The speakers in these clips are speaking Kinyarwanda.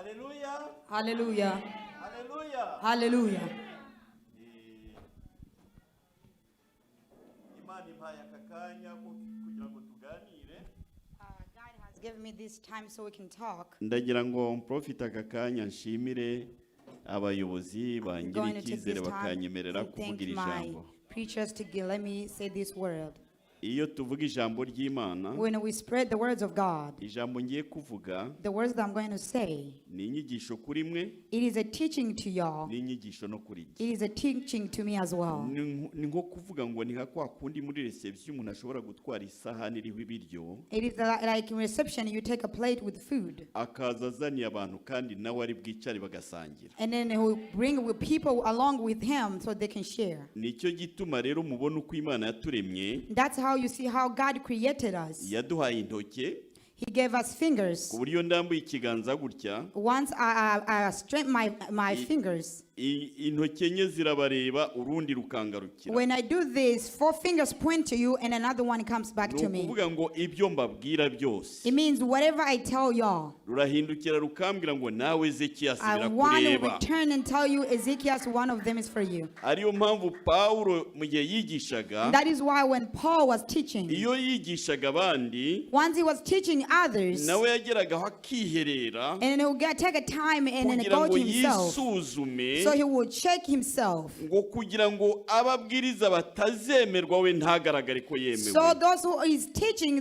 Haleluya. Hallelujah. Haleluya. Hallelujah. Eh, Imana impaye aka kanya ko kugira ngo tuganire. God has given me this time so we can talk. Ndagira ngo mprofite aka kanya nshimire abayobozi I'm bangira going to take icyizere this time bakanyemerera to thank kuvugira my ijambo. Preachers to let me say this word. Iyo tuvuga ijambo ry'Imana, When we spread the words of God, ijambo ngiye kuvuga the words that I'm going to say, ni inyigisho kuri mwe, it is a teaching to y'all. Ni inyigisho no kuri jye. It is a teaching to me as well. Ni nko- ni nko kuvuga ngo ni nka kwa kundi muri reception umuntu ashobora gutwara isahani iriho ibiryo, It is like in reception, you take a plate with food, akaza azaniye abantu kandi nawe ari bwicare bagasangira. And then he will bring with people along with him so they can share. Nicyo gituma rero mubona uko Imana yaturemye. That's how you see how God created us. Yaduhaye intoke He gave us fingers. Ku buryo ndambuye ikiganza gutya, Once I strengthen my fingers, intoki enye zirabareba urundi rukangarukira. When I do this, four fingers point to you and another one comes back Ni to me. ukuvuga ngo ibyo mbabwira byose, It means whatever I tell y'all, rurahindukira rukambwira ngo nawe Ezekiyasi I want to birakureba. Return and tell you, Ezekiel, one of them is for you. Ariyo mpamvu Pawulo mu gihe yigishaga, That is why when Paul was teaching, iyo yigishaga abandi, once he was teaching others, nawe yageragaho akiherera and he would take a time and then kugira go ngo to himself. yisuzume, So he would check himself. Ngo kugira ngo ababwiriza batazemerwa we ntagaragare ko yemewe. So those who is teaching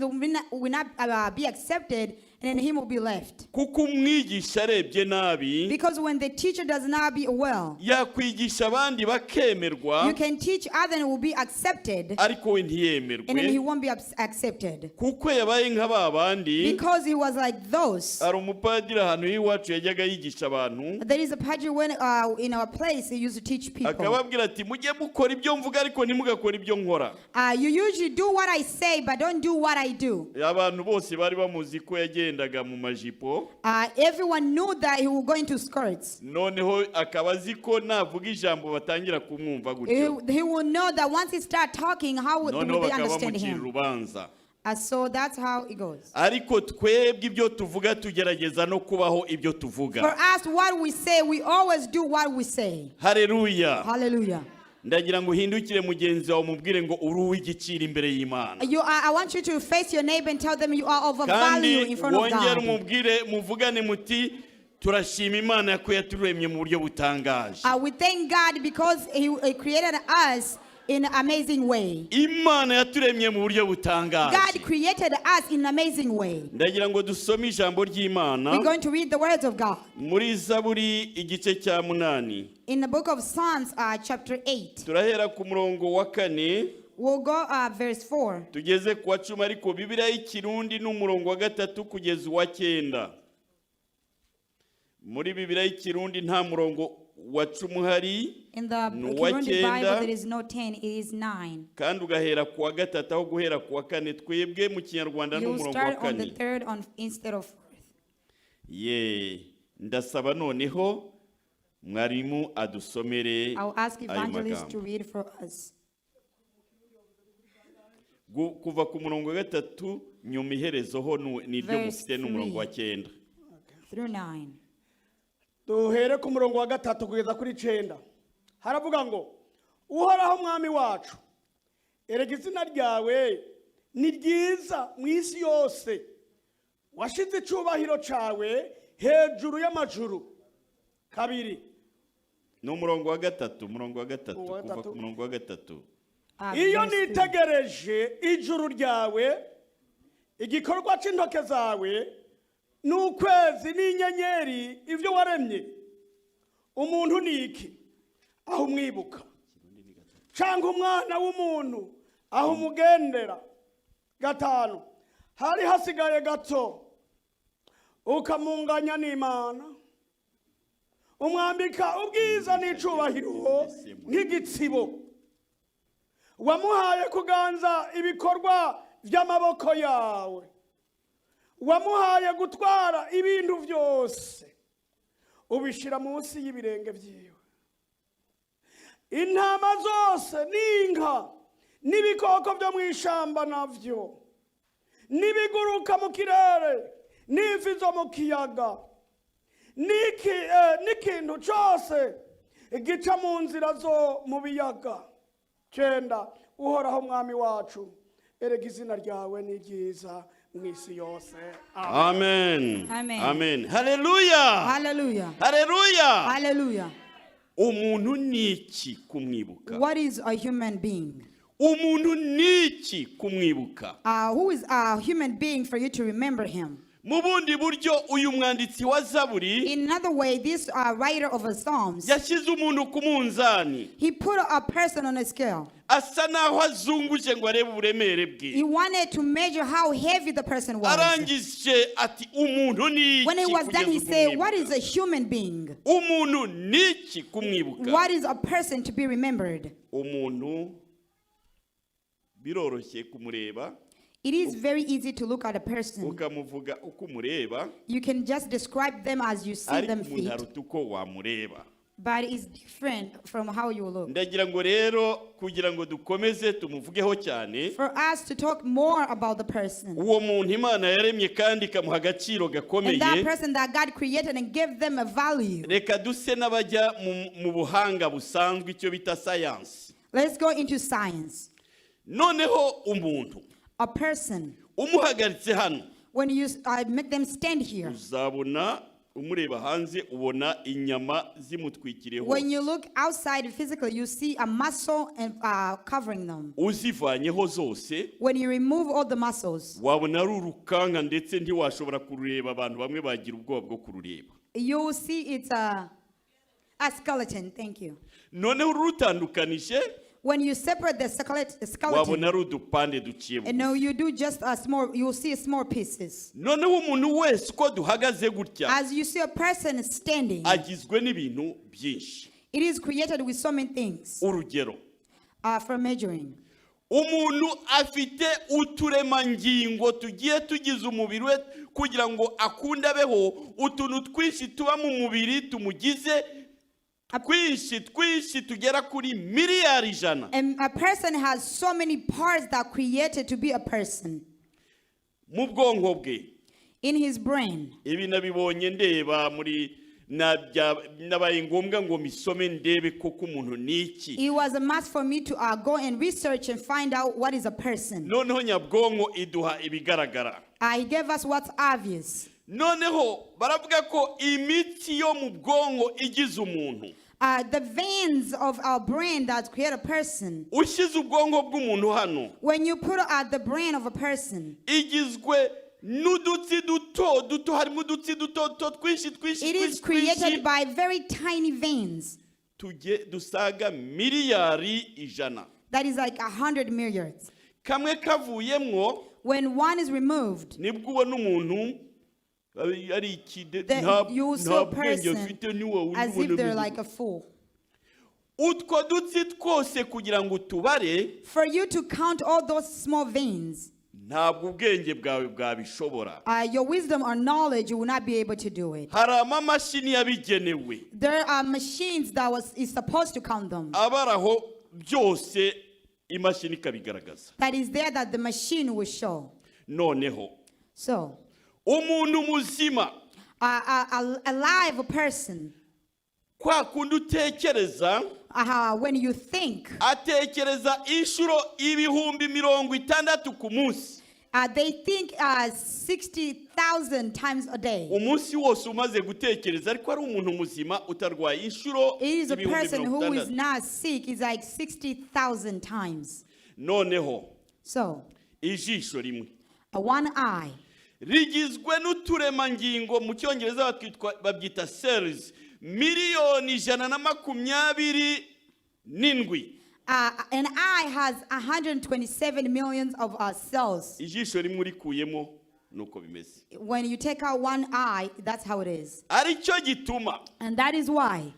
will not be accepted, and then him will be left. Kuko umwigisha arebye nabi, Because when the teacher does not be well, yakwigisha abandi bakemerwa, you can teach others and will be accepted, ariko we ntiyemerwe, and then he won't be accepted. Kuko yabaye nka ba bandi. Because he was like those. Hari umupadiri ahantu y'iwacu yajyaga yigisha abantu, There is a padre when in our place he used to teach people. Akababwira ati mujye mukora ibyo mvuga ariko ntimugakore ibyo nkora. You usually do what I say, but don't do what I do. Abantu bose bari bamuzi ko yagendaga mu majipo. Everyone knew that he would go into skirts. Noneho akaba azi ko navuga ijambo batangira kumwumva gutyo. He will know that once he start talking, how Noneho would they bakaba understand bamucira him? urubanza. So that's how it goes. Ariko twebwe ibyo tuvuga tugerageza no kubaho ibyo tuvuga. For us, what we say, we always do what we say. Haleluya. Hallelujah. Ndagira ngo uhindukire mugenzi wawe umubwire ngo uri uw'igiciro imbere y'Imana. I want you to face your neighbor and tell them you are of a Kandi value in front of wongere God. Umubwire muvugane muti turashima Imana ko yaturemye mu buryo butangaje. We thank God because He created us in an amazing way. Imana yaturemye mu buryo butangaje. God created us in an amazing way. Ndagira ngo dusome ijambo ry'Imana We're going to read the words of God muri Zaburi igice cya munani. In the book of Psalms, chapter 8. Turahera ku murongo wa kane, We'll go verse 4. Tugeze ku wa 10, ariko Bibiliya y'Ikirundi ni umurongo wa gatatu kugeza uwa cyenda. Muri Bibiliya y'Ikirundi nta murongo wa 10 uhari. In the Ni uwa Kirundi Bible, cyenda. there is no 10, it is 9. Kandi ugahera ku wa gatatu aho guhera ku wa kane. Twebwe mu Kinyarwanda ni You umurongo wa start on the kane. Third on, instead of fourth. Ye ndasaba noneho mwarimu adusomere I'll ask ayo evangelist to magambo. Read for us. Kuva ku murongo wa gatatu nyuma iherezo ho niryo Verse mufite n'umurongo wa 3 cyenda. through 9. Duhere ku murongo wa gatatu kugeza kuri cenda. Haravuga ngo Uhoraho mwami wacu, erega izina ryawe ni ryiza mu isi yose, washize icubahiro cawe hejuru y'amajuru. Kabiri. Ni umurongo wa gatatu, umurongo wa gatatu. Uwa Kuva gatatu. Ku murongo wa gatatu. Iyo Verse 3. nitegereje ijuru ryawe, igikorwa c'intoke zawe, n'ukwezi n'inyenyeri ibyo waremye, umuntu ni iki aho umwibuka, cyangwa umwana w'umuntu aho umugendera? Gatanu. Hari hasigaye gato ukamunganya n'Imana, umwambika ubwiza n'icubahiro nk'igitsibo, wamuhaye kuganza ibikorwa by'amaboko yawe, wamuhaye gutwara ibintu byose, ubishyira munsi y'ibirenge byiwe, intama zose n'inka n'ibikoko byo mu ishyamba nabyo n'ibiguruka mu kirere n'ifi zo mu kiyaga. N'ikintu cyose gica mu nzira zo mu biyaga. Cyenda, uhoraho mwami wacu, erega izina ryawe ni ryiza mu isi yose. Amen. Amen. Amen, haleluya. Hallelujah. Haleluya. Hallelujah. Umuntu ni iki kumwibuka? What is a human being? Umuntu ni iki kumwibuka? Who is a human being for you to remember him? Mu bundi buryo, uyu mwanditsi wa Zaburi In another way, this writer of the Psalms, yashyize umuntu ku munzani, he put a person on a scale. Asa naho azunguje ngo arebe uburemere bwe. He wanted to measure how heavy the person was. Arangije ati umuntu ni When iki he was done, he kugeza said, "What is kumwibuka? a human being? Umuntu ni iki kumwibuka?" What is a person to be remembered?" Umuntu biroroshye kumureba, It is very easy to look at a person. Ukamuvuga uko umureba, You can just describe them as you see ariko them umuntu fit, aruta uko wamureba. But it's different from how you look. Ndagira ngo rero kugira ngo dukomeze tumuvugeho cyane, For us to talk more about the person, uwo muntu Imana yaremye kandi ikamuha agaciro gakomeye, and that person that God created and gave them a value. Reka duse n'abajya mu buhanga busanzwe, icyo bita sayansi. Let's go into science. Noneho umuntu A person, umuhagaritse hano, when you make them stand here, uzabona umureba hanze ubona inyama zimutwikiriye when you hose. Look outside physically, you see a muscle and covering them. Uzivanyeho zose, When you remove all the muscles, wabona ari urukanka, ndetse ntiwashobora kurureba, abantu bamwe bagira ubwoba bwo kurureba. You will see it's a skeleton. Thank you. Noneho urutandukanije, When you separate the skeleton, wabona ari udupande duciye and now bugufi. you do just a small, you will see small pieces. Noneho umuntu wese uko duhagaze gutya, As you see a person standing, agizwe n'ibintu byinshi. It is created with so many things Urugero, for measuring. Umuntu afite uturemangingo tugiye tugize umubiri we kugira ngo akunde abeho, utuntu twinshi tuba mu mubiri tumugize, twinshi twinshi tugera kuri miliyari 100. And a person has so many parts that created to be a person. Mu bwonko bwe, In his brain. Ibi nabibonye ndeba muri nabaye ngombwa ngo misome ndebe koko umuntu ni iki. It was a must for me to go and research and find out what is a person. Noneho nyabwonko iduha ibigaragara. He gave us what's obvious. Noneho baravuga ko imitsi yo mu bwonko igize umuntu, The veins of our brain that create a person. Ushyize ubwonko bw'umuntu hano, When you put the brain of a person, igizwe n'udutsi duto duto, harimo udutsi duto duto twinshi twinshi it is twinshi created twinshi by very tiny veins. Tujye dusaga miliyari 100. That is like 100 milliards. Kamwe kavuyemwo, When one is removed, nibwo ubona umuntu ari ikide then nta you will see nta a bwenge person afite, niwo wundi as ubona if they're ameze like a fool. Utwo dutsi twose kugira ngo utubare, For you to count all those small veins, ntabwo ubwenge bwawe bwabishobora. Your wisdom or knowledge, you will not be able to do it. Hari amamashini yabigenewe There are machines that was is supposed to count them. Abaraho byose, imashini ikabigaragaza. That is there that the machine will show. Noneho So, umuntu muzima, a live person, kwa kundi utekereza, when you think, atekereza inshuro 60,000 ku munsi. They think 60,000 times a day. Umunsi wose umaze gutekereza, ariko ari umuntu muzima utarwaye, inshuro It is a ibihumbi person mirongo who is itandatu. Not sick, is like 60,000 times. Noneho So, ijisho rimwe one eye rigizwe n'uturemangingo, mu cyongereza babyita cells, 127,000,000. An eye has 127 millions of cells. Ijisho rimwe urikuyemo nuko bimeze. When you take out one eye, that's how it is. Aricyo gituma And that is why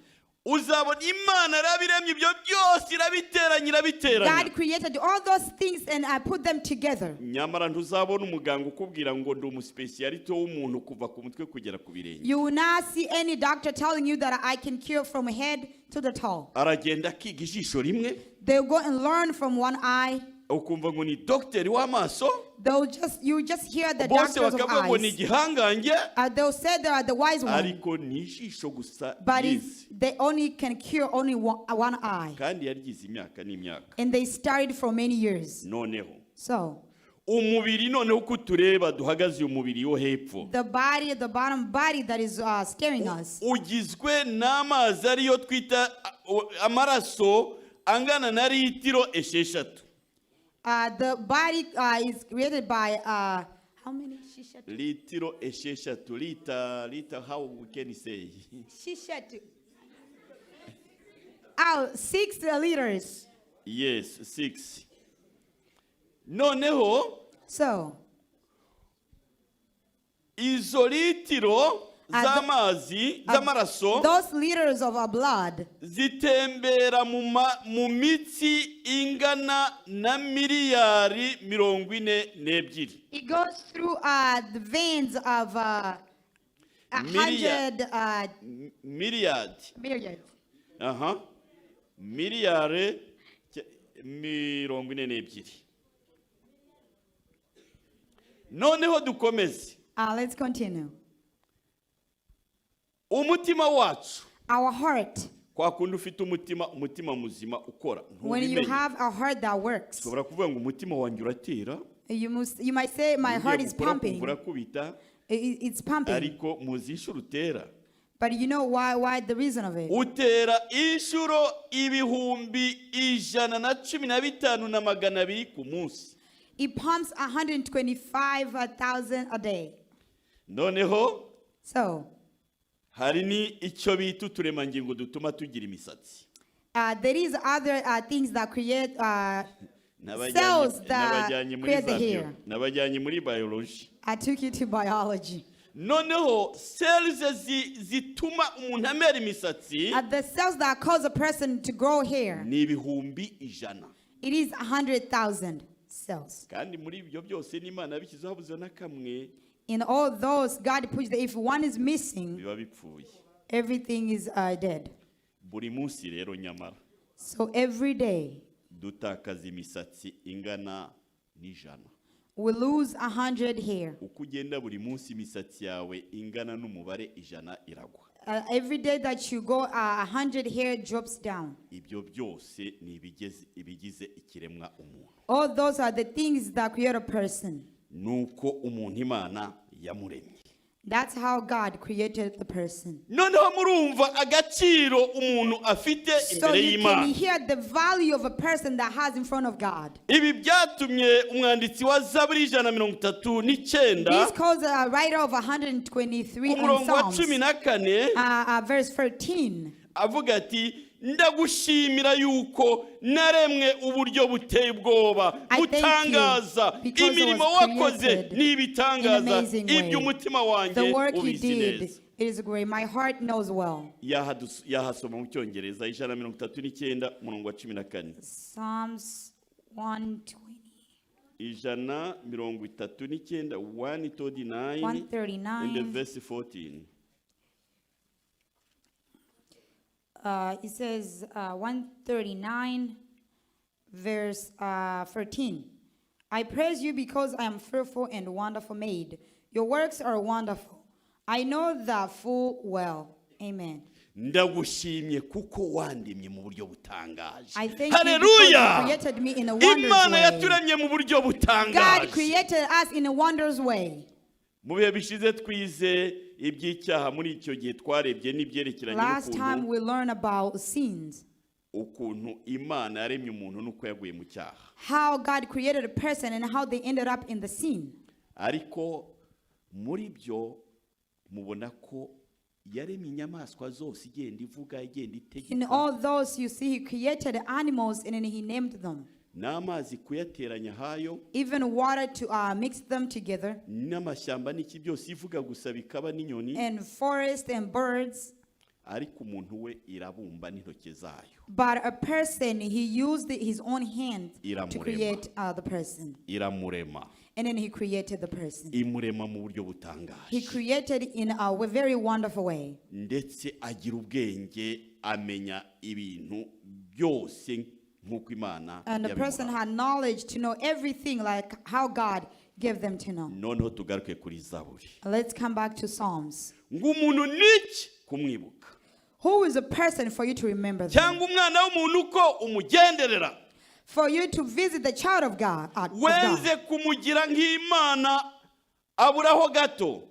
uzabona Imana yarabiremye ibyo byose, irabiteranya, irabiteranya. God created all those things and I put them together. Nyamara ntuzabona umuganga ukubwira ngo ndi umusipesiyalite w'umuntu kuva ku mutwe kugera ku birenge. You will not see any doctor telling you that I can cure from head to the toe. Aragenda akiga ijisho rimwe, They'll go and learn from one eye. Ukumva ngo ni dogiteri w'amaso. They'll just you just hear the Bose doctors of bakavuga ngo ni eyes. igihangange. They'll say they are the wise one, Ariko ni ijisho gusa but yize. they only can cure only one eye. Kandi yaryize imyaka n'imyaka. And they studied for many years. Noneho So umubiri noneho uko tureba duhagaze uyu mubiri wo hepfo the body, the bottom body that is staring us, ugizwe n'amazi ariyo twita amaraso angana na litiro 6. The body is created by how many? Shishatu. Litiro 6, lita, how we can say? Shishatu. Oh, 6 liters. Yes, 6. Noneho So izo litiro z'amazi z'amaraso those liters of our blood zitembera mu mitsi ingana na miliyari 42. It goes through the veins of a Myriad. hundred Miliyari myriads. Aha, miliyari 42. Noneho dukomeze. Let's continue. Umutima wacu, Our heart, kwa kundi ufite umutima, umutima muzima ukora, when you ntubimenye. have a heart that works, Ushobora kuvuga ngo umutima wanjye uratera, you might say, "My ugiye heart is gukora pumping." kumva urakubita. It's pumping. Ariko muzi inshuro utera? But you know why? Why the reason of it? Utera inshuro 115,200 ku munsi. It pumps 125,000 a day. Noneho So hari n'icyo bita uturemangingo dutuma tugira imisatsi. There is other things that create cells that Nabajyanye muri create the za bio- hair. Nabajyanye muri biology. I took you to biology. Noneho cells zituma umuntu amera imisatsi The cells that cause a person to grow hair, ni 100,000. it is 100,000 cells. Kandi muri ibyo byose n'Imana yabishyizeho habuze na kamwe, In all those, God puts the, if one is missing, biba bipfuye. Everything is dead. Buri munsi rero nyamara So every day, dutakaza imisatsi ingana n'ijana. We lose 100 hair. Uko ugenda buri munsi imisatsi yawe ingana n'umubare 100 iragwa. Every day that you go, 100 hair drops down. Ibyo byose ni ibigize ikiremwa umuntu. All those are the things that create a person. Nuko umuntu Imana yamuremye. That's how God created the person. Noneho murumva agaciro umuntu afite So imbere you can y'Imana. Hear the value of a person that has in front of God. Ibi byatumye umwanditsi wa Zaburi 139, This calls a writer of 123 and umurongo wa Psalms, 14, verse 14. avuga ati ndagushimira yuko naremwe uburyo buteye ubwoba I thank you butangaza, because I imirimo was wakoze created ni ibitangaza, in amazing way. ibyo umutima wanjye The work you ubizi did, neza. it is great. My heart knows well. Yahasoma mu Cyongereza 139 umurongo wa 14. Psalms 120, 139, 139 and the 139. Verse 14. It says 139, verse 13. I praise you because I am fearful and wonderful made. Your works are wonderful. I know that full well. Amen. Ndagushimye kuko wandemye mu buryo butangaje. I thank you because Haleluya! You created me in a wondrous Imana way. yaturemye mu buryo God butangaje. Created us in a wondrous way. Mu bihe bishize twize iby'icyaha. Muri icyo gihe twarebye n'ibyerekeranye Last time n'ukuntu we learned about sins, ukuntu Imana yaremye umuntu n'uko yaguye mu cyaha. How God created a person and how they ended up in the sin. Ariko muri byo mubona ko yaremye inyamaswa zose igenda ivuga igenda In itegeka. All those you see, He created animals and then He named them. N'amazi kuyateranya hayo, Even water to mix them together, n'amashyamba n'iki byose ivuga gusa bikaba n'inyoni. And forest and birds. Ariko umuntu we irabumba n'intoki zayo. But a person, He used His own hand to Iramurema. Create the person. Iramurema. And then He created the person. Imurema mu buryo He butangaje. Created in a very wonderful way. Ndetse agira ubwenge amenya ibintu byose. Nk'uko Imana And the person yabimuhaye. Had knowledge to know everything like how God gave them to know. Noneho tugaruke kuri Zaburi. Let's come back to Psalms. Ngo umuntu niki kumwibuka, Who is a person for you to remember them? Cyangwa umwana w'umuntu uko umugenderera? For you to visit the child of God. Of God. Wenze kumugira nk'Imana aburaho gato.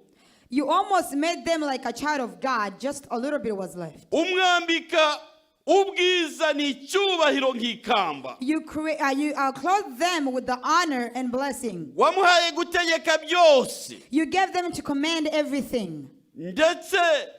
You almost made them like a child of God, just a little bit was left. Umwambika ubwiza n'icyubahiro nk'ikamba. You clothed them with the honor and blessing. Wamuhaye gutegeka byose, You gave them to command everything. Ndetse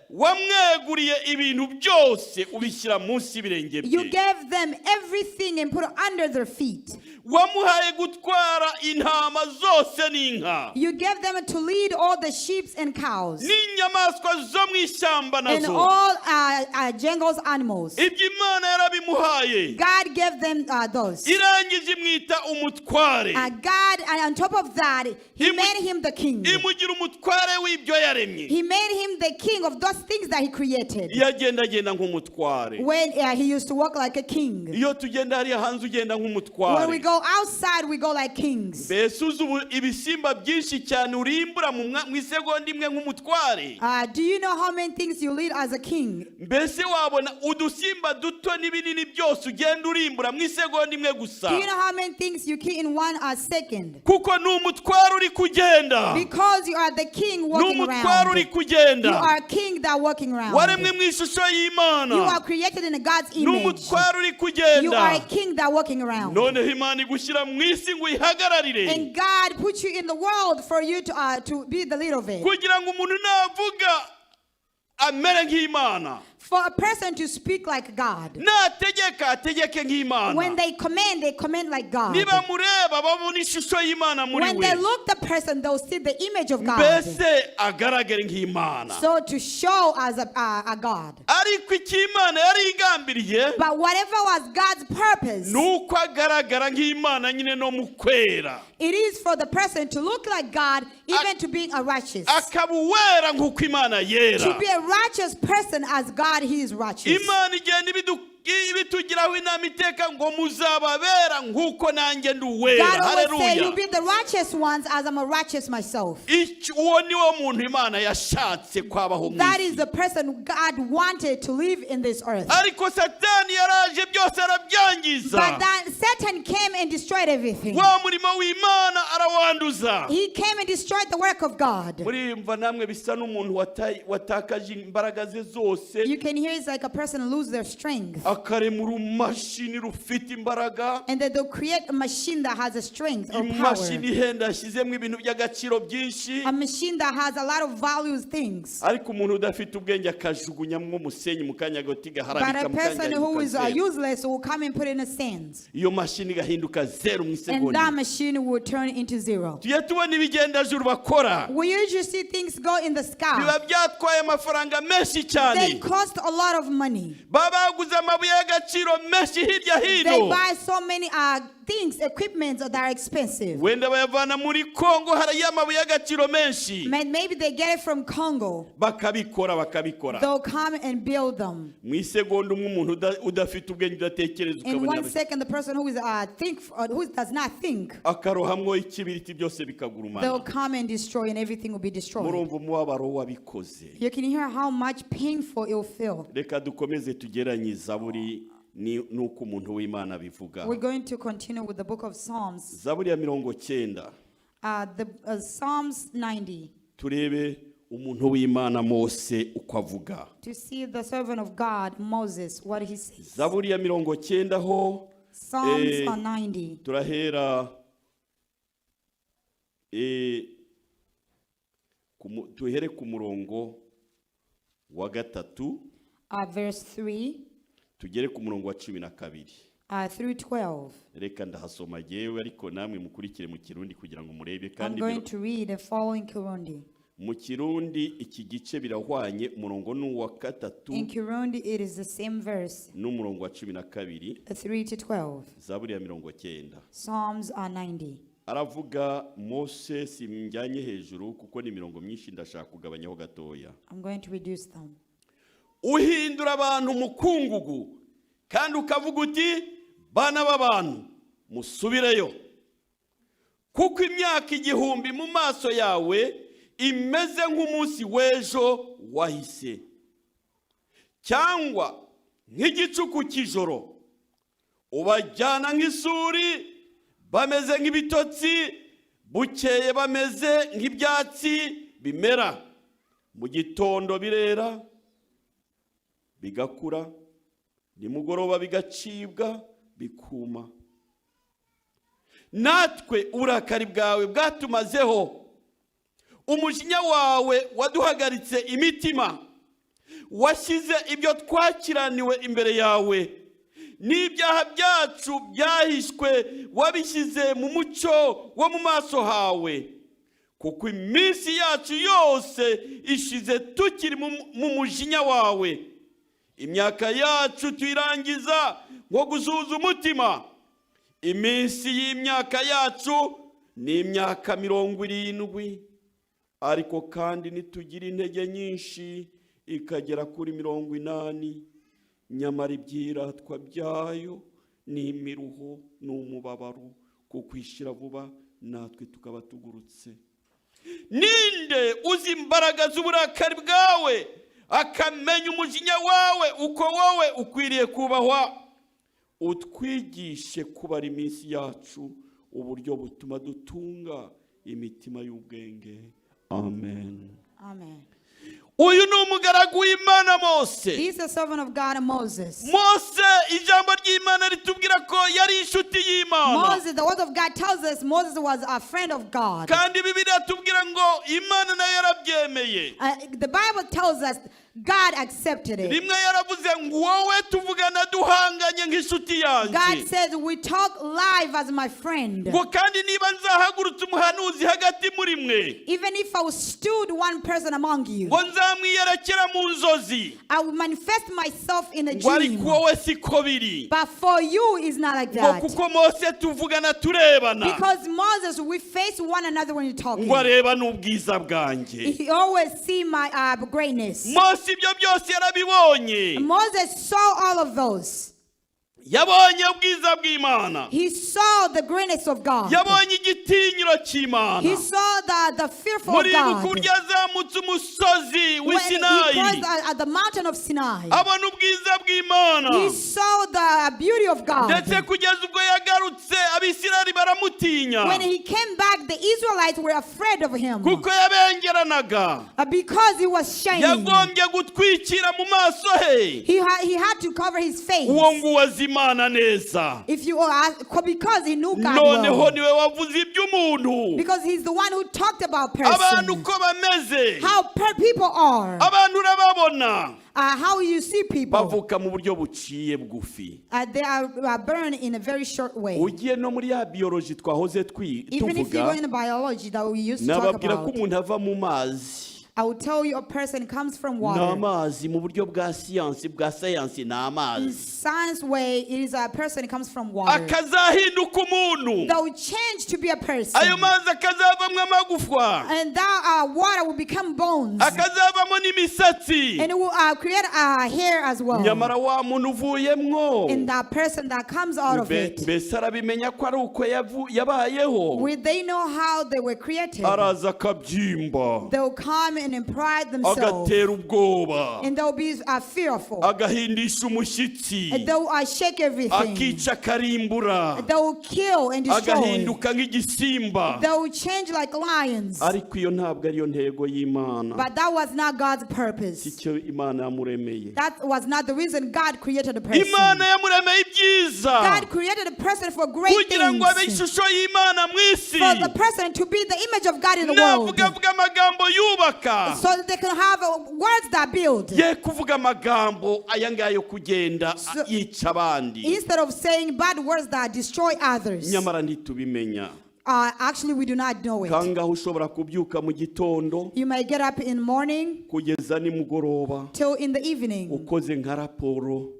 wamweguriye ibintu byose ubishyira munsi y'ibirenge You bye. Gave them everything and put it under their feet. Wamuhaye gutwara intama zose n'inka, You gave them to lead all the sheep and cows n'inyamaswa zo mu ishyamba and nazo. All jungles animals. Ibyo Imana yarabimuhaye. God gave them those. Irangije imwita umutware. God, and on top of that, He made him the king. Imugira umutware w'ibyo yaremye. He made him the king of those things that He created. Iyo agendagenda nk'umutware. When he used to walk like a king. Iyo tugenda hariya hanze ugenda When we nk'umutware. Go outside, we go like kings. Mbese uzi ubu ibisimba byinshi cyane urimbura mu isegonda imwe nk'umutware? Do you know how many things you lead as a king? Mbese wabona udusimba duto n'ibinini byose ugenda urimbura mu isegonda imwe gusa? Do you know how many things you kill in one second? Kuko ni umutware uri kugenda. Because you are the king Ni walking umutware uri around. Kugenda. You are a king that walking around. Waremwe mu ishusho y'Imana. You are created in God's Ni image. umutware uri You kugenda. are a king that walking around. Noneho Imana igushyira mu isi ngo uyihagararire, And God put you in the world for you to be the leader of it. Kugira ngo umuntu navuga amere nk'Imana. For a person to speak like God. Nategeka ategeke nk'Imana. When they command like God. Niba mureba babona ishusho y'Imana muri When we. they look the person, they'll see the image of God. Mbese agaragare nk'Imana. So to show as a God. Ariko icyo Imana yari igambiriye But whatever was God's purpose, ni uko agaragara nk'Imana nyine no mu kwera, it is for the person to look like God, even to being a righteous. Akaba uwera nk'uko Imana yera. To be a righteous person as God, He is righteous. Imana igenda ibitugiraho inama iteka ngo muzababera nk'uko nanjye ndi uwera. God always say, Haleluya. "You'll be the righteous ones as I'm a righteous myself." Uwo ni wo muntu Imana yashatse kwabaho mu That is isi. The person God wanted to live in this earth. Ariko Satani yaraje byose arabyangiza. But then Satan came and destroyed everything. Wa murimo w'Imana arawanduza. He came and destroyed the work of God. Murimva namwe bisa n'umuntu watakaje imbaraga ze zose, You can hear it's like a person lose their strength. Akarema urumashini rufite imbaraga, And then they'll create a machine that has a strength or power. Imashini ihenda yashyizemo ibintu by'agaciro byinshi, A machine that has a lot of values things. Ariko umuntu udafite ubwenge akajugunyamo umusenyi mu kanya gato But igaharabika a mu kanya person who is igahinduka zeru. Useless will come and put in a sand. Iyo mashini igahinduka zeru mu And isegonda. that machine will turn into zero. Tujye tubona ibigendajuru bakora. We usually see things go in the sky. Biba byatwaye amafaranga menshi cyane. They cost a lot of money. Baba baguze amabuye y'agaciro menshi hirya They hino. Buy so many things, equipment that are expensive. Wenda bayavana muri Kongo hariyo amabuye y'agaciro menshi. Maybe they get it from Congo. Bakabikora bakabikora. They'll come and build them. Mu isegonda umwe umuntu udafite ubwenge udatekereza In ukabona one second, the person who is think who does not think, akarohamwo ikibiriti byose bikagurumana. They'll come and destroy, and everything will be destroyed. Murumva umubabaro wabikoze. You can hear how much painful it will feel. Reka dukomeze tugeranye Zaburi n'uko umuntu w'Imana abivuga. We're going to continue with the book of Psalms, Zaburi ya 90. The Psalms 90, Turebe umuntu w'Imana Mose uko avuga. To see the servant of God Moses, what he says. Zaburi ya 90 ho Psalms 90. Turahera tuhere ku murongo wa gatatu, Verse 3 tugere ku murongo wa 12. Through 12. Reka ndahasoma jyewe ariko namwe mukurikire mu Kirundi kugira ngo murebe I'm kandi going to read the following Kirundi. Mu Kirundi iki gice birahwanye umurongo ni uwa gatatu In Kirundi, it is the same verse, n'umurongo wa 12. 3 to 12. Zaburi ya 90. Psalms are 90. Aravuga Mose simjyanye hejuru kuko ni imirongo myinshi ndashaka kugabanyaho gatoya. I'm going to reduce them. Uhindura abantu umukungugu kandi ukavuga uti Bana b'abantu, musubireyo, kuko imyaka 1000 mu maso yawe imeze nk'umunsi w'ejo wahise, cyangwa nk'igicuku cy'ijoro. Ubajyana nk'isuri, bameze nk'ibitotsi, bukeye bameze nk'ibyatsi bimera mu gitondo, birera bigakura, nimugoroba bigacibwa bikuma. Natwe uburakari bwawe bwatumazeho, umujinya wawe waduhagaritse imitima. Washyize ibyo twakiraniwe imbere yawe, n'ibyaha byacu byahishwe wabishyize mu mucyo wo mu maso hawe, kuko iminsi yacu yose ishize tukiri mu mujinya wawe. Imyaka yacu tuyirangiza nko gusuhuza umutima. Iminsi y'imyaka yacu ni imyaka 70, ariko kandi nitugira intege nyinshi ikagera kuri 80. Nyamara ibyiratwa byayo ni imiruho n'umubabaro, kuko ishira vuba, natwe tukaba tugurutse. Ninde uzi imbaraga z'uburakari bwawe, akamenya umujinya wawe, uko wowe ukwiriye kubahwa? Utwigishe kubara iminsi yacu uburyo butuma dutunga imitima y'ubwenge. Amen. Amen. Uyu ni umugaragu w'Imana Mose. This is the servant of God, Moses. Mose, ijambo ry'Imana ritubwira ko yari inshuti y'Imana. Moses, the word of God tells us Moses was a friend of God. Kandi Bibiliya tubwira ngo Imana nayo yarabyemeye. The Bible tells us God accepted it. Rimwe yaravuze ngo wowe tuvugana duhanganye nk'inshuti God yanjye. says, "We talk live as my friend." Ngo kandi niba nzahagurutse umuhanuzi hagati muri mwe, Even if I stood one person among you, ngo nzamwiyerekera mu nzozi. I will manifest myself in a Ngo ariko dream. wowe siko biri. But for you, it's not like Ngo that. kuko Mose tuvugana turebana. Because Moses, we face one another when you're talking. Ngo areba n'ubwiza bwanjye. He always see my greatness. Mose ibyo byose yarabibonye. Moses saw all of those. Yabonye ubwiza bw'Imana. He saw the greatness of God. Yabonye igitinyiro cy'Imana. He saw the fearful of Muribuka God. uburyo yazamutse umusozi When he w'i Sinayi, crossed at the mountain of Sinai, abona ubwiza bw'Imana. he saw the beauty of God. Ndetse kugeza ubwo yagarutse, Abisirayeli baramutinya, When he came back, the Israelites were afraid of him kuko yabengeranaga. Because he was shining. Yagombye gutwikira mu maso he. He had to cover his face. Uwo nguwo azi Imana neza. If you ask, because he knew God Noneho well. niwe wavuze iby'umuntu, Because he's the one who talked about abantu person. uko bameze. How people are. Abantu urababona, How you see people. bavuka mu buryo buciye bugufi. They are born in a very short way. Ugiye no muri ya biology twahoze Even if you go tuvuga, in the biology that we used to talk nababwira ko about, umuntu ava mu mazi. I will tell you a person comes from Ni water. amazi mu buryo bwa siyansi, bwa sayansi ni In amazi. science way, it is a person comes from water. Akazahinduka umuntu. They will change to be a person. Ayo mazi akazavamo amagufwa, And that water will become bones. akazavamo n'imisatsi. And it will create hair as well. Nyamara wa muntu uvuyemwo, And that person that comes out of it, mbese arabimenya ko ari uko yabayeho? will they know how they were created? Araza akabyimba, They'll come and pride themselves. agatera ubwoba, And they'll be fearful. agahindisha umushyitsi, And they'll shake everything. akica, akarimbura, They'll kill and destroy. agahinduka nk'igisimba. They'll change like lions. Ariko iyo ntabwo ariyo ntego y'Imana. But that was not God's purpose. Icyo Imana yamuremeye, That was not the reason God created a person. Imana yamuremeye ibyiza, God created a person for great kugira ngo abe things. ishusho y'Imana mu isi. For the person to be the image of God in the world. Navuga avuga amagambo yubaka, So that they can have words that build. ye kuvuga amagambo aya ngaya yo kugenda yica abandi. Instead of saying bad words that destroy others. Nyamara ntitubimenya. Actually, we do not know it. Kangaho ushobora kubyuka mu gitondo You may get up in morning kugeza nimugoroba till in the evening. ukoze nka raporo,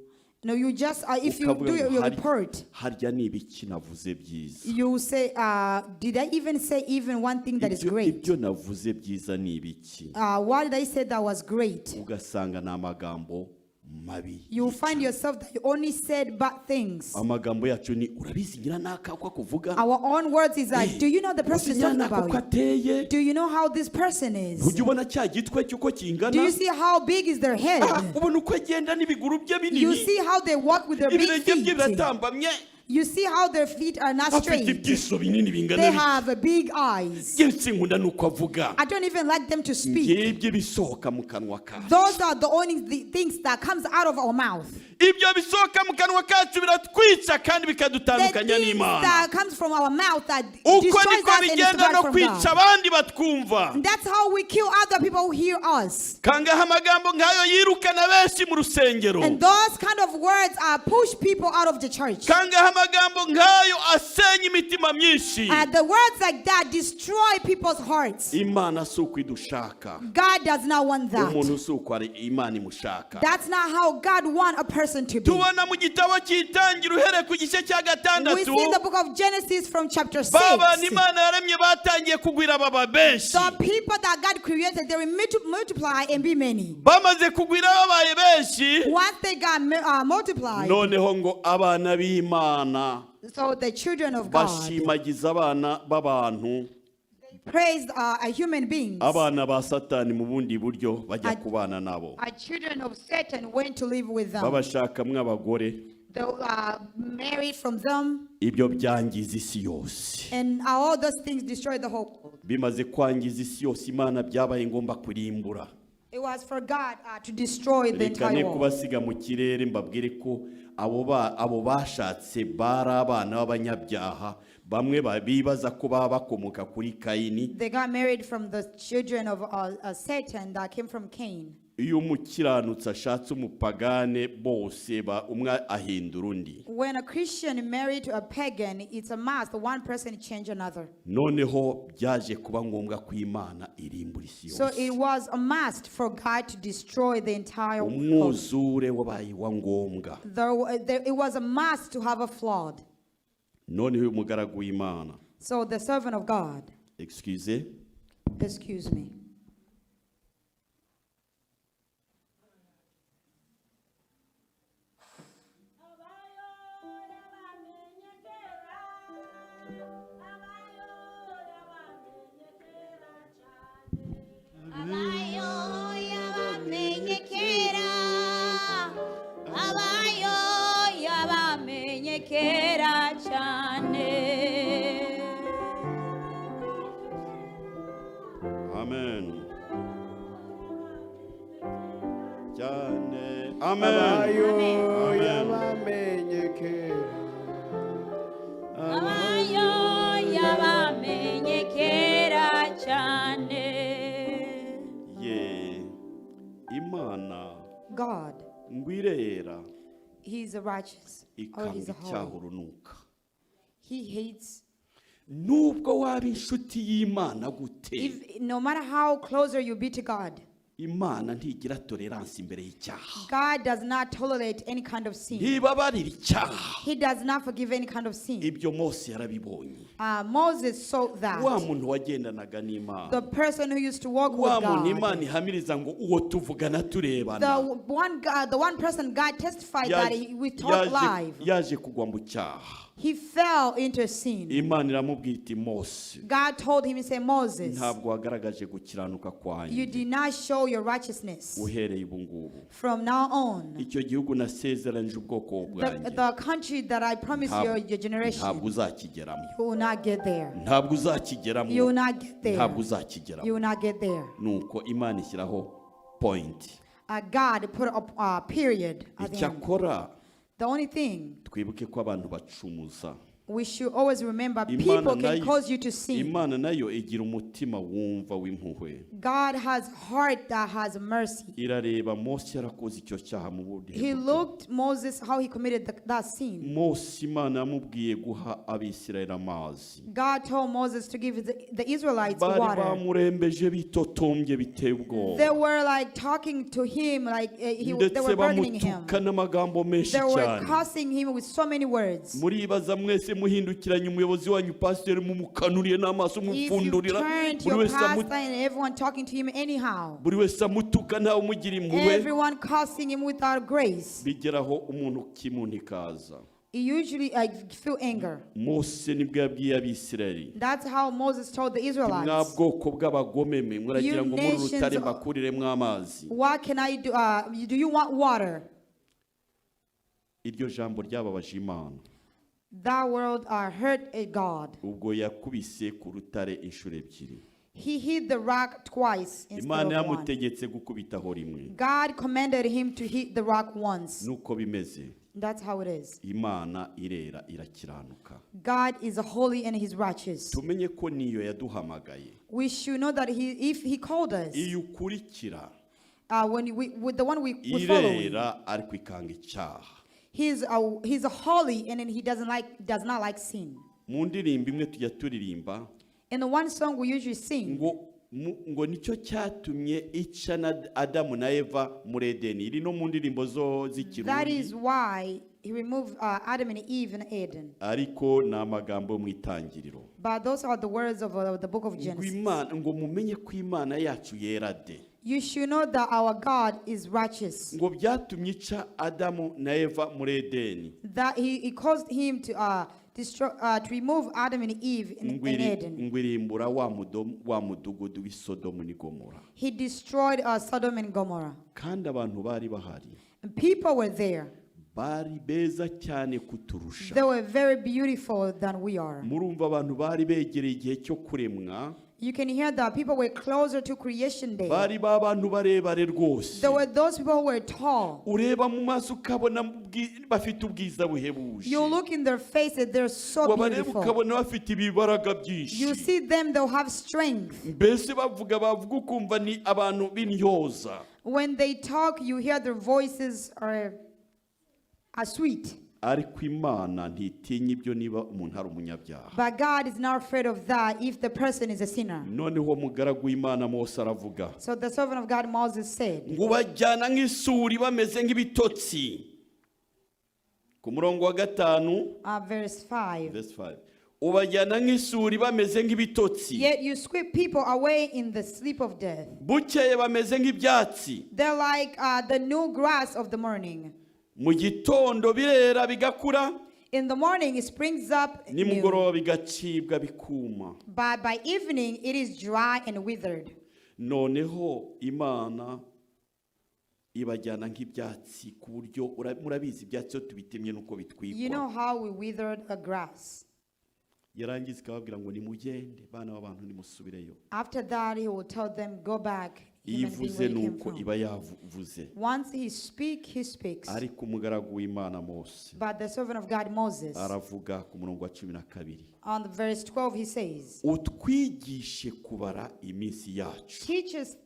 No, you just, if you ukavuga do ngo your report, harya ni ibiki navuze byiza? you say, "Did I even say even one thing that is great?" Ibyo navuze byiza ni ibiki? What did I say that was great? Ugasanga ni amagambo mabi. You will find yourself that you only said bad things. Amagambo yacu ni urabizi nyiranaka uko akuvuga. Our own words is like, do you know the person Uzi is talking nyiranaka uko about? ateye. Do you know how this person is? Ntujya ubona cya gitwe cy'uko kingana. Do you see how big is their head? Ah, ubona uko agenda n'ibiguru bye You binini. see how they walk with their big Ibirenge bye feet. biratambamye. You see how their feet are not Afite straight. ibyiso binini bingana They bitya. have big eyes. Njye sinkunda nuko avuga. I don't even like them to speak. Ngibyo ibisohoka mu kanwa kacu. Those are the only things that comes out of our mouth. Ibyo bisohoka mu kanwa kacu biratwica kandi The bikadutandukanya things n'Imana. that comes from our mouth that Uko destroys niko us and is bigenda bad no from kwica God. abandi batwumva. And that's how we kill other people who hear us. Kangaha amagambo nk'ayo yirukana benshi mu rusengero. And those kind of words are push people out of the church. Kangaha amagambo nk'ayo asenya imitima myinshi. The words like that destroy people's hearts. Imana si uko idushaka. God does not want that. Umuntu si uko ari Imana imushaka. That's not how God wants a person to be. Tubona mu gitabo cy'itangira uhereye ku gice cya We gatandatu see the book of Genesis from chapter 6. ba bantu Imana yaremye batangiye kugwira baba benshi. The people that God created, they will multiply and be many. Bamaze kugwira babaye benshi. Once they got multiplied, Noneho ngo abana b'Imana so the children of God bashimagiza abana b'abantu, praised human beings. Abana ba Satani mu bundi buryo bajya kubana nabo. Our children of Satan went to live with them. Babashakamwo abagore. They married from them, Ibyo byangiza isi yose. And all those things destroyed the whole world. Bimaze kwangiza isi yose Imana byabaye ngombwa kurimbura. It was for God to destroy the Reka ne entire world. kubasiga mu kirere mbabwire ko abo ba- abo bashatse bari abana b'abanyabyaha bamwe ba- bibaza ko baba bakomoka kuri Kayini. They got married from the children of Satan that came from Cain. Iyo umukiranutsi ashatse umupagane bose ba- umwe ahindura undi. When a Christian married to a pagan, it's a must. One person change another. Noneho byaje kuba ngombwa ko Imana irimbura isi So yose. it was a must for God to destroy the entire world. Umwuzure wabaye wa ngombwa. It was a must to have a flood. Noneho uyu mugaragu w'Imana, So the servant of God, excuse, excuse me. Abayo yabamenye kera, abayo yabamenye kera cyane. Amen cyane, amen. Abayo Amen. yabamenye kera. Abayo yabamenye kera cyane. Ye Imana God, ngo irera He is a righteous or ikanga He's a icyaha holy. urunuka. He hates. Nubwo waba inshuti y'Imana gute, If, no matter how closer you be to God, Imana ntigira tolerance imbere y'icyaha. God does not tolerate any kind of sin. Ntibabarira icyaha. He does not forgive any kind of sin. Ibyo Mose yarabibonye. Moses saw Wa that. muntu wagendanaga n'Imana, The person who used to walk wa with muntu God. Imana ihamiriza ngo uwo tuvugana The turebana, one God, the one person God testified that we talk yaje- live. Yaje kugwa mu cyaha. He fell into sin. Imana iramubwira iti Mose, God told him, He said, Moses, ntabwo wagaragaje gukiranuka you kwanjye. did not show your righteousness. Uhereye ubu ngubu, From now on, icyo gihugu nasezeranyije ubwoko the, bwanjye, the country that I promised your generation, ntabwo uzakigeramo. you will not get there. Ntabwo uzakigeramo. You will not get there. Ntabwo uzakigeramo. You will not get there. Nuko Imana ishyiraho point. God put a period at the end. Icyakora The only thing twibuke ko abantu bacumuza. we should always remember, Imana people can nayo- cause you to sin. Imana nayo igira umutima wumva w'impuhwe. God has heart that has mercy. Irareba Mose yarakoze icyo cyaha mu bundi He buryo. looked Moses how he committed that sin. Mose Imana yamubwiye guha Abisirayeli amazi. God told Moses to give the Israelites Bari water. bamurembeje bitotombye biteye ubwoba. They were like talking to him, like they Ndetse were burdening him. bamutuka n'amagambo menshi They were cyane. cursing him with so many words. Muribaza mwese Muhindukiranye umuyobozi wanyu pasiteri mumukanuriye n'amaso If you mupfundurira turn to buri your wese pastor and everyone talking to him anyhow, buri wese amutuka ntawe umugira impuhwe everyone cursing him without grace, bigeraho umuntu kimuntu ikaza. You usually feel anger. Mose nibwo yabwiye Abisirayeli. That's how Moses told the Mwa Israelites. bwoko bw'abagome mwe muragira You ngo muri nations rutare mbakuriremo amazi. What can I do? Do you want water? Iryo jambo ryababaje Imana. That world hurt a God. Ubwo yakubise ku rutare inshuro ebyiri. He hit the rock twice instead Imana of one. yamutegetse gukubitaho rimwe. God commanded him to hit the rock once. Nuko bimeze. That's how it is. Imana irera irakiranuka. God is holy and he's righteous. Tumenye ko niyo yaduhamagaye We should know that if he called us, iyo ukurikira when we, with the one we follow, irera ariko ikanga icyaha. he's holy and then he does not like sin. Mu ndirimbo imwe tujya turirimba In the one song we usually sing, ngo ngo nicyo cyatumye ica na Adamu na Eva muri Edeni iri no mu ndirimbo zo that z'Ikirundi is why he removed Adam and Eve in Eden. Ariko ni amagambo yo mu itangiriro. But those are the words of the book of Ngo Genesis. Imana ngo mumenye ko Imana yacu yera de. You should know that our God is righteous. Ngo byatumye ica Adamu na Eva muri Edeni. That he caused him to destroy, to remove Adam and Eve Ngo in Eden. Ngo irimbura wa wa mudugudu w'i Sodomu n'i Gomora. He destroyed Sodom and Gomorrah. Kandi abantu bari bahari And people were there. Bari beza cyane kuturusha. They were very beautiful than we are. Murumva abantu bari begereye igihe cyo kuremwa. You can hear that people were closer to creation day. Bari ba bantu barebare rwose. There were those people who were tall. Ureba mu maso ukabona bafite ubwiza buhebuje. You look in their faces, they're so wabareba beautiful. Ukabona bafite ibibaraga byinshi. You see them, they'll have strength. Mbese bavuga bavuga ukumva ni abantu b'intyoza. When they talk, you hear their voices are sweet. Ariko Imana ntitinya ibyo niba umuntu ari umunyabyaha. But God is not afraid of that if the person is a sinner. Noneho umugaragu w'Imana Mose aravuga So the servant of God Moses said, ngo bajyana nk'isuri bameze nk'ibitotsi ku murongo wa gatanu. Verse 5. Verse 5. Ubajyana nk'isuri bameze nk'ibitotsi. Yet you sweep people away in the sleep of death. Bukeye bameze nk'ibyatsi. They're like the new grass of the morning. Mu gitondo birera bigakura. In the morning it springs up new, nimugoroba bigacibwa bikuma. But by evening it is dry and withered. Noneho Imana ibajyana nk'ibyatsi ku buryo murabizi ibyatsi iyo tubitemye nuko You know bitwikwa. How we withered a grass. Yarangiza ikababwira ngo nimugende bana b'abantu nimusubireyo. After that, he will tell them, "Go back, Iyo human being, ivuze where you came nuko from." iba yavuze. Once he speaks, he speaks. Ariko umugaragu w'Imana Mose But the servant of God Moses, aravuga ku murongo wa cumi na kabiri. On the verse 12, he says, Utwigishe kubara iminsi yacu "Teach us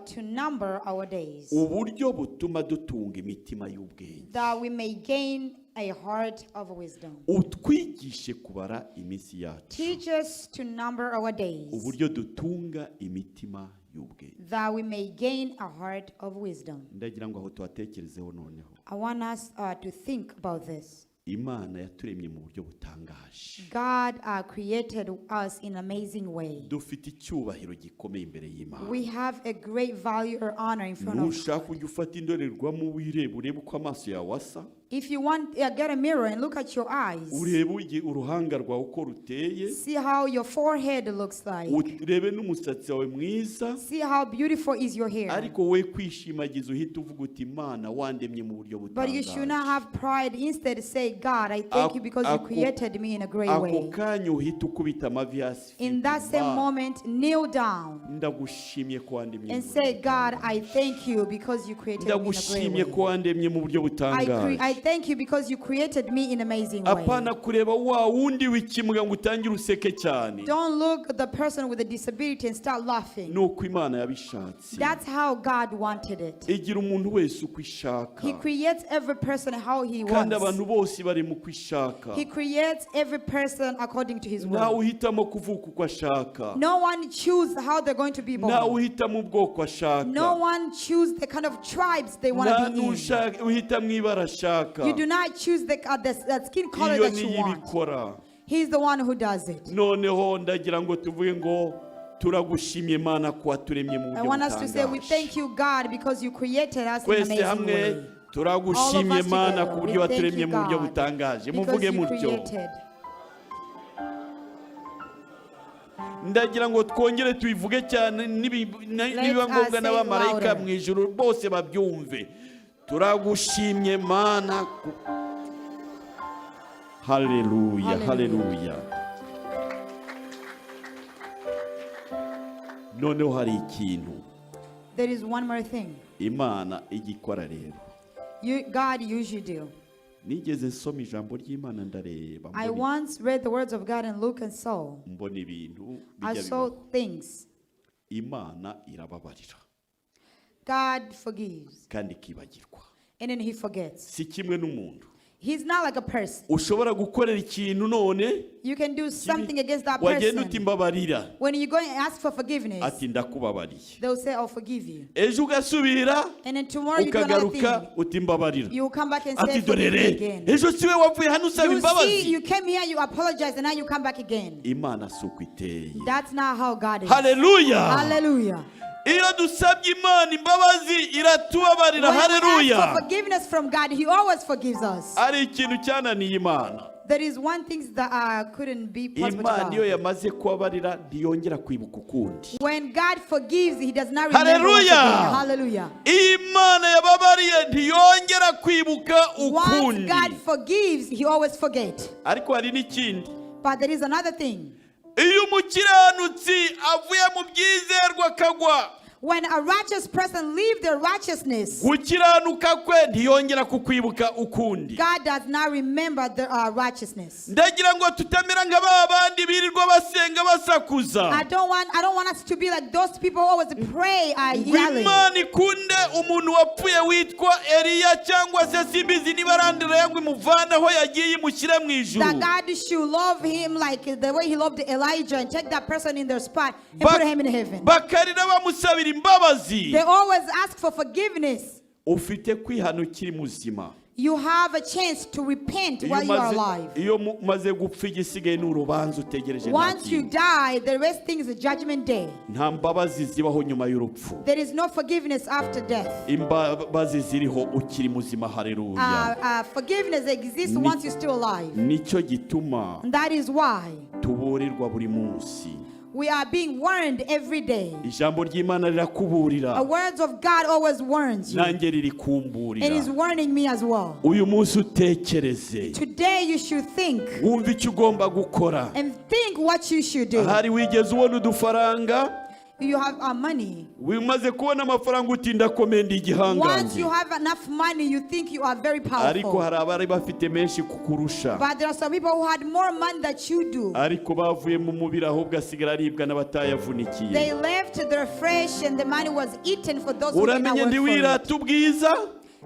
to number our days, uburyo butuma dutunga imitima y'ubwenge. That we may gain a heart of wisdom." Utwigishe kubara iminsi yacu Teach us to number our days, uburyo dutunga imitima y'ubwenge. That we may gain a heart of wisdom. Ndagira ngo aho tuhatekerezeho noneho. I want us to think about this. Imana yaturemye mu buryo butangaje. God created us in an amazing way. Dufite icyubahiro gikomeye imbere y'Imana. We have a great value or honor in front of Nushaka ujya ufata indorerwamo wireba urebe uko amaso yawe asa. If you want, get a mirror and look at your eyes. Urebe uruhanga rwawe uko ruteye. See how your forehead looks like. Urebe n'umusatsi wawe mwiza. See how beautiful is your hair. Ariko we kwishimagiza uhita uvuga uti Imana wandemye mu buryo But you should not butangaje. Have pride. Instead, say, "God, I thank you because you created me in a great Ako way." kanya uhita ukubita amavi hasi In that same "Imana, moment, kneel down ndagushimye ko wandemye and mu buryo say, "God, butangaje. I thank you because you created me in a great Ndagushimye ko way. wandemye mu buryo butangaje." I thank you because you created me in amazing way." Apana kureba wa wundi w'ikimuga ngo utangire useke cyane. Don't look at the person with a disability and start laughing. Nuko Imana yabishatse. That's how God wanted it. Igira umuntu wese uko ishaka. He creates every person how he Kandi wants. Abantu bose bari mu uko ishaka. He creates every person according to his Ntawe will. uhitamo kuvuka uko ashaka. No one chooses how they're going to be Ntawe born. uhitamo ubwoko ashaka. No one chooses the kind of tribes they want Nta to be in. n'ushaka uhitamo ibara ashaka. You do not choose the skin color Iyo that you niyo want. ibikora. He's the one who does it. Noneho ndagira ngo tuvuge ngo turagushimye Imana ko waturemye mu I buryo want us to say we butangaje. Thank you, God, because you created us in an Twese amazing hamwe way. All of turagushimye us Imana together, ku buryo we thank waturemye you, mu buryo God, butangaje. because Muvuge you mutyo. Created. Ndagira ngo twongere tubivuge cyane Let nibiba us ngombwa say n'abamarayika louder. mu ijuru bose babyumve. Turagushimye Mana haleluya. Hallelujah. Haleluya. Noneho hari ikintu There is one more thing. Imana ijya ikora rero. You, God usually do. Nigeze nsoma ijambo ry'Imana ndareba I once read the words of God in Luke and saw. Mbona ibintu I bijya saw bibaho. Things. Imana irababarira God forgives kandi ikibagirwa. And then he forgets. Si kimwe n'umuntu He's not like a person. Ushobora gukorera ikintu none You can do something against that wagenda uti person. mbabarira When you go and ask for forgiveness, ati ndakubabariye they'll say, "I'll forgive you." Ejo ugasubira And then tomorrow you do another ukagaruka thing. uti mbabarira You will come back and say, ati "Forgive dore me again." ejo siwe wavuye hano usaba You see, imbabazi. you came here, you apologize, and now you come back again. Imana si uko iteye. That's not how God is. Haleluya. Hallelujah. Iyo dusabye Imana imbabazi iratubabarira. When we ask Haleluya. for forgiveness from God, He always forgives us. Ari ikintu cyananiye Imana. There is one thing that couldn't be possible to Imana iyo God. Yamaze kubabarira ntiyongera kwibuka ukundi. When God forgives, He does not remember once Hallelujah. again. Hallelujah. Iyo Imana yababariye ntiyongera kwibuka Once ukundi. God forgives, He always forgets. Ariko hari n'ikindi. But there is another thing. Iyo umukiranutsi avuye mu byizerwa akagwa When a righteous person leaves their righteousness, gukiranuka kwe ntiyongera kukwibuka ukundi. God does not remember their righteousness. Ndagira ngo tutamera nka ba bandi birirwa basenga basakuza I don't want us to be like those people who always pray ngo yelling. Imana ikunde umuntu wapfuye witwa Eliya cyangwa se simbizi niba ari Andereya ngo imuvane aho yagiye imushyire mu ijuru. That God should love him like the way he loved Elijah and take that person in their spot and put him in heaven. Bakarira bamusabira imbabazi. They always ask for forgiveness. Ufite kwihana ukiri muzima. You have a chance to repent Iyo while you are umaze- alive. iyo umaze gupfa igisigaye ni urubanza utegereje nta Once you kindi. Die, the rest thing is a judgment day. Nta mbabazi zibaho nyuma y'urupfu. There is no forgiveness after death. Imbabazi ziriho ukiri muzima haleluya. Forgiveness exists once you're still alive. Nicyo gituma And that is why tuburirwa buri munsi. We are being warned every day. Ijambo ry'Imana rirakuburira. The words of God always warns you. Nanjye It is ririkumburira. Warning me as well. Uyu munsi utekereze Today you should think wumve icyo ugomba gukora. And think what you should do. Ahari wigeze ubona udufaranga You have money. Umaze kubona amafaranga uti ndakomeye ndi Once igihangange you have enough money, you think you are very ariko powerful. hari abari bafite menshi kukurusha But there are some people who had more money than you do. Ariko bavuye mu mubiri ahubwo asigara aribwa n'abatayavunikiye. They left their flesh and the money was eaten for those who did not Uramenye work for it. ntiwirate ubwiza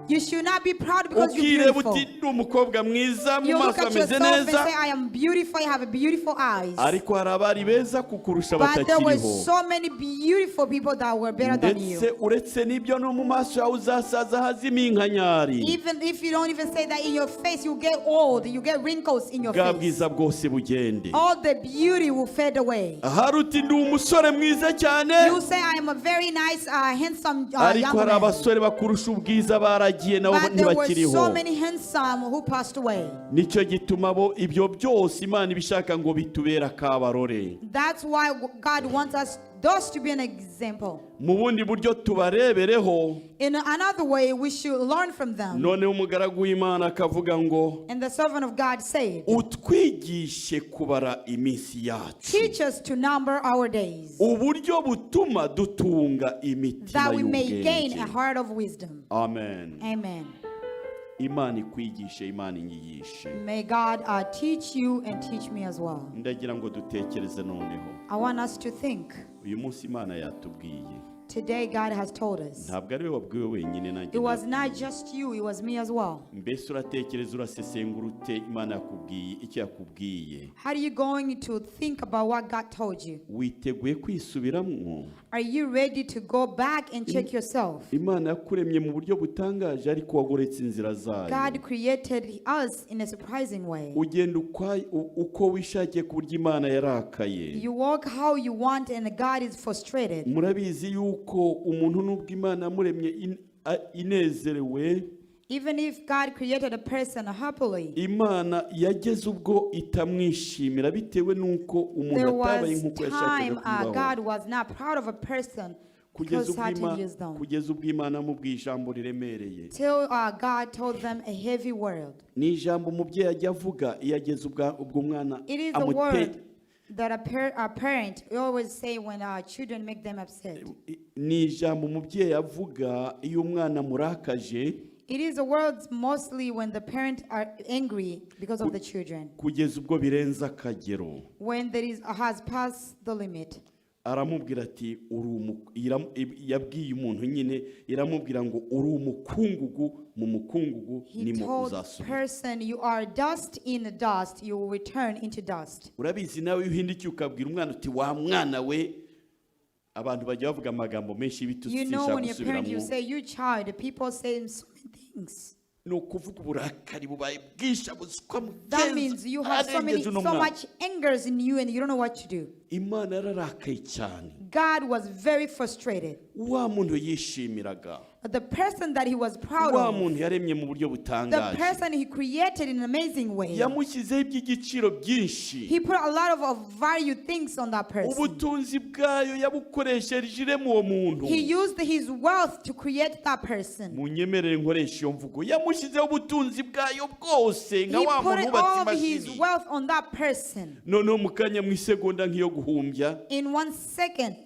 You should not be proud because you're ukireba beautiful. uti ndi umukobwa mwiza mu You look maso at ameze yourself and neza say, "I am beautiful, I have beautiful eyes." ariko hari abari beza kukurusha But there were batakiriho. So many beautiful people that were better than Ndetse you. Uretse n'ibyo no mu maso yawe uzasaza hazima inkanyari. Even if you don't even say that in your face, you get old, you get wrinkles in your Bwa face. bwiza bwose bugende. All the beauty will fade away. Ahari uti ndi umusore mwiza cyane You say, "I am a very nice, handsome ariko young hari man." abasore bakurusha ubwiza baragiye nabo But there were ntibakiriho. So many handsome who passed away. Nicyo gituma bo ibyo byose Imana ibishaka ngo bitubere akabarore. That's why God wants us those to be an example. Mu bundi buryo tubarebereho. In another way, we should learn from them. Noneho umugaragu w'Imana akavuga ngo And the servant of God said, utwigishe kubara iminsi yacu "Teach us to number our days, uburyo butuma dutunga imitima that we may gain a y'ubwenge. Heart of wisdom." Amen. Amen. Imana ikwigishe Imana inyigishe. May God teach you and teach me as well. Ndagira ngo dutekereze noneho. I want us to think. Uyu munsi Imana yatubwiye. Today, God has told us. Ntabwo ari we wabwiwe wenyine, nanjye It was nabwiwe. Not just you, it was me as well. Mbese uratekereza, urasesengura ute Imana yakubwiye icyo yakubwiye? How are you going to think about what God told you? Witeguye kwisubiramo? Are you ready to go back and check yourself? Imana yakuremye mu buryo butangaje, ariko wagoretse inzira zayo. God created us in a surprising way. Ugenda uko wishakiye ku buryo Imana yarakaye. You walk how you want, and God is frustrated. Murabizi yuko umuntu nubwo Imana yamuremye inezerewe, Even if God created a person happily, Imana yageze ubwo itamwishimira bitewe n'uko umuntu there atabaye was nk'uko yashakaga time kubaho. God was not proud of a person Kugeza because ubwo Satan used them. Kugeza ubwo Imana amubwiye ijambo riremereye. Till God told them a heavy word. Ni ijambo umubyeyi ajya avuga iyo ageze ubwo umwana It is a word that a parent always say when our children make them upset. Ni ijambo umubyeyi avuga iyo umwana amurakaje. It is a word mostly when the parent are angry because of the children. Kugeza ubwo birenze akagero. When there is has passed the limit. Aramubwira ati yabwiye umuntu nyine, iramubwira ngo uri umukungugu, mu mukungugu He nimo told uzasubira. person, "You are dust in the dust, you will return into dust." Urabizi nawe, iyo uhindukiye ukabwira umwana uti wa mwana we, abantu bajya bavuga amagambo menshi y'ibitutsi, You know, sinshaka when your parent, you gusubiramo. say, "You child," the people say so many things. Ni ukuvuga uburakari bubaye bwinshi abuzwa That means you have so many, arengeje uno so mwana. much angers in you and you don't know what to do. Imana yararakaye cyane. God was very frustrated. Wa muntu yishimiraga, The person that he was proud wa of, muntu yaremye mu buryo the butangaje, person he created in an amazing way, yamushyizeho iby'igiciro byinshi, he put a lot of value things on that person. Ubutunzi bwayo yabukoresheje irema uwo muntu. He used his wealth to create that person. Munyemerere nkoresha iyo mvugo, yamushyizeho ubutunzi bwayo bwose nka He wa put muntu wubatse all of his imashini. wealth on that person. Noneho mu kanya, mu isegonda nk'iyo guhumbya, In 1 second,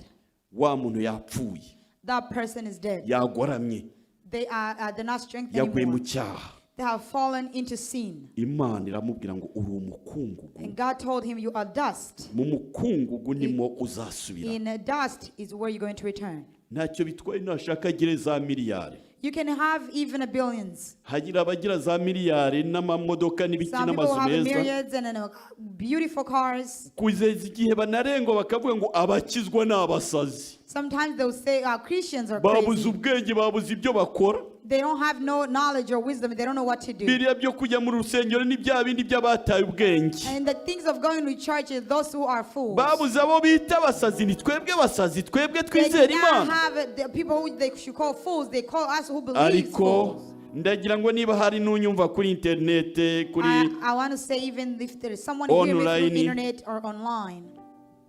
wa muntu yapfuye, that person is dead. yagoramye, They're not strength yaguye mu anymore. cyaha. They have fallen into sin. Imana iramubwira ngo uri umukungugu, And God told him, "You are dust. Mu mukungugu nimo uzasubira. In dust is where you're going to return." Ntacyo bitwaye nashaka agire za miliyari. You can have even a billions. Hagira abagira za miliyari n'amamodoka n'ibiki Some people n'amazu have meza, myriads and beautiful cars. Kugeza igihe banarengwa bakavuga ngo abakizwa ni abasazi. Sometimes they'll say Christians are Babuze crazy. ubwenge, babuze ibyo bakora. They don't have no knowledge or wisdom. They don't know what to do. Biriya byo kujya mu rusengero ni bya bindi by'abataye ubwenge. And the things of going to church is those who are fools. Babuze abo bita abasazi, ni twebwe basazi, twebwe They twizera do not Imana. have the people who they should call fools. They call us who believe Ariko fools. Ndagira ngo niba hari n'unyumva kuri interinete, kuri I want to say, even if there is someone here through online, internet or online,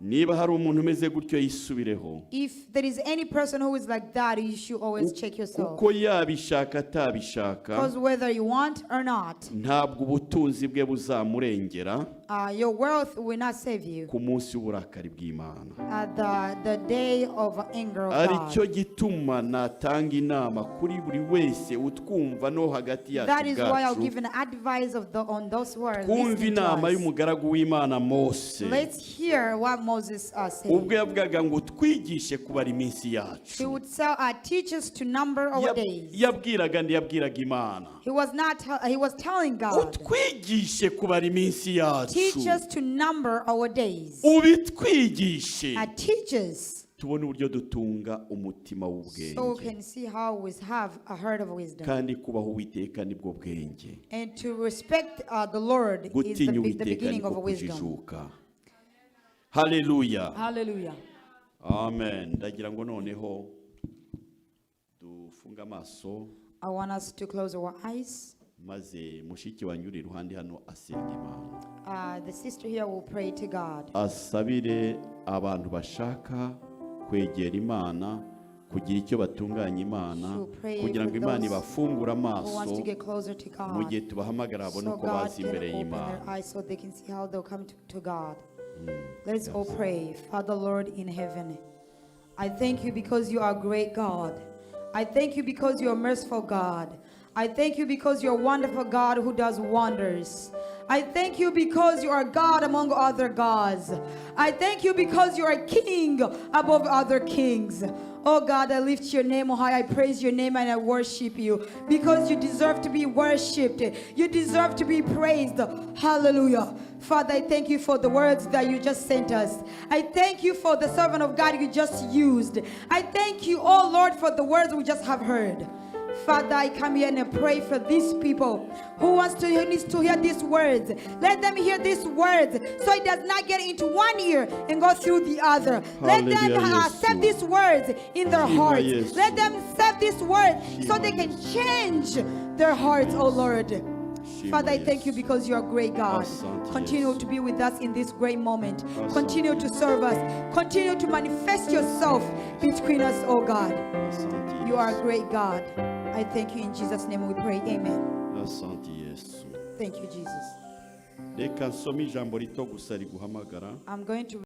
niba hari umuntu umeze gutyo yisubireho. If there is any person who is like that, you should always check yourself. Kuko yabishaka atabishaka, Because whether you want or not, ntabwo ubutunzi bwe buzamurengera your wealth will not save you ku munsi w'uburakari bw'Imana. at the day of anger of Aricyo God. Gituma natanga inama kuri buri wese utwumva no hagati yacu That is why I'll ubwacu, give an advice on those who are twumva listening to inama us. y'umugaragu w'Imana Mose, Let's hear what Moses said. Ubwo yavugaga ngo twigishe kubara iminsi yacu. He would teach us to number our days. Yabwiraga ndi? Yabwiraga Imana. He was not. He was telling God, Utwigishe kubara iminsi yacu. Teach us to number our days. Ubitwigishe, Teach us tubone uburyo dutunga umutima so we w'ubwenge. Can see how we have a heart of wisdom. Kandi kubaho Uwiteka nibwo bwenge. And to respect the Lord is Gutinya the Uwiteka beginning niko of wisdom. Kujijuka. Haleluya. Hallelujah. Amen. Ndagira ngo noneho dufunge amaso, I want us to close our eyes. Maze mushiki wanjye uri iruhande hano asenga Imana, The sister here will pray to God. Asabire abantu bashaka kwegera Imana, kugira icyo batunganya Imana, She'll pray kugira ngo for Imana those ibafungure who wants amaso to get closer to mu God. Gihe tubahamagara babone So uko God baza can imbere open y'Imana. their eyes so they can see how they'll come to God. Let's all pray. Father, Lord in heaven, I thank you because you are great God. I thank you because you are merciful God. I thank you because you're a wonderful God who does wonders. I thank you because you are God among other gods. I thank you because you are King above other kings. Oh God, I lift your name on high. I praise your name and I worship you because you deserve to be worshipped. You deserve to be praised. Hallelujah. Father, I thank you for the words that you just sent us. I thank you for the servant of God you just used. I thank you, oh Lord, for the words we just have heard. Father, I come here and I pray for these people who needs to hear these words. Let them hear these words so it does not get into one ear and go through the other. Let them Hallelujah, Yesu. accept these words in their Shima hearts. Yesu. Let them accept these words so they can change their hearts, oh Lord. Shima Father, I thank you Yesu. because you are great God. Asante Continue Yesu. To be with us in this great moment. Asante Continue to serve us. Continue to manifest yourself between us, oh God. Asante You are a Yesu. Great God. I thank you. In Jesus' name we pray. Amen. Asante Yesu. Thank you, Jesus. Reka nsome ijambo rito gusa riguhamagara. I'm going to